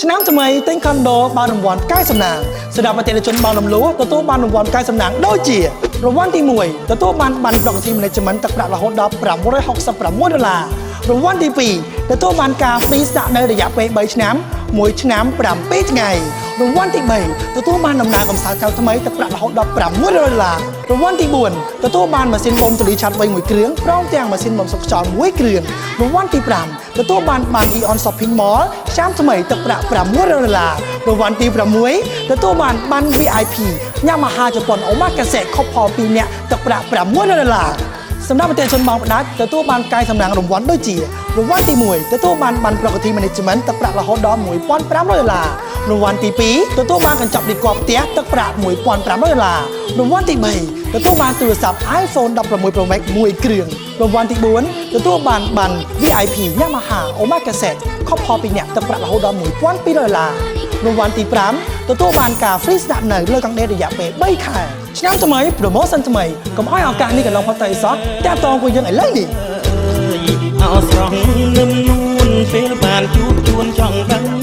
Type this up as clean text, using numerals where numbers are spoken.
ឆ្នាំថ្មីទិញខុនដូបានរង្វាន់ផ្កាយសំណាងសម្រាប់អតិថិជនបង់រំលោះទទួលបានរង្វាន់ផ្កាយសំណាងដូចជារង្វាន់ទី1ទទួលបានប័ណ្ណ Property Management ទឹកប្រាក់រហូតដល់566ដុល្លាររង្វាន់ទី2ទទួលបានការ free ស្នាក់នៅរយៈពេល3ឆ្នាំ1ឆ្នាំ7ថ្ងៃរង្វាន់ទី3ទទួលបានដំណើរកំសាន្តកៅថ្មីទឹកប្រាក់រហូតដល់600ដុល្លាររង្វាន់ទី4ទទួលបានម៉ាស៊ីនបូមធូលីឆាត់វៃមួយគ្រឿងព្រមទាំងម៉ាស៊ីនបំសូត្រខ្យល់មួយគ្រឿងរង្វាន់ទី5ទទួលបានប័ណ្ណ Aeon Shopping Mall ឆ្នាំថ្មីទឹកប្រាក់600ដុល្លាររង្វាន់ទី6ទទួលបានប័ណ្ណ VIP ញ៉ាំអាហារជប៉ុនអូម៉ាកាសេ couple 2នាក់ទឹកប្រាក់600ដុល្លារសម្រាប់អតិថិជនបង់ផ្ដាច់ទទួលបានផ្កាយសំណាងរង្វាន់ដូចជារង្វាន់ទី1ទទួលបានប័ណ្ណ Property Management ទឹកប្រាក់រហូតដល់1500ដុល្លាររង្វាន់ទី2ទទួលបានកញ្ចប់ឌីកផ្ទះទឹកប្រាក់1500ដុល្លាររង្វាន់ទី3ទទួលបានទូរស័ព្ទ iPhone 16 Pro Max មួយគ្រឿងរង្វាន់ទី4ទទួលបានប័ណ្ណ VIP ញ៉ាំអាហារ Omakase couple 2នាក់ទឹកប្រាក់រហូតដល់1200ដុល្លាររង្វាន់ទី5ទទួលបានការ free ស្នាក់នៅលើកង់ដេររយៈពេល3ខែឆ្នាំថ្មី promotion ថ្មីកុំឲ្យឱកាសនេះកន្លងផុតទៅអីសោះតាក់ទងពួកយើងឥឡូវនេះ អោស្រស់នឹមនួនពេលបានជួបជួនចង់ដឹង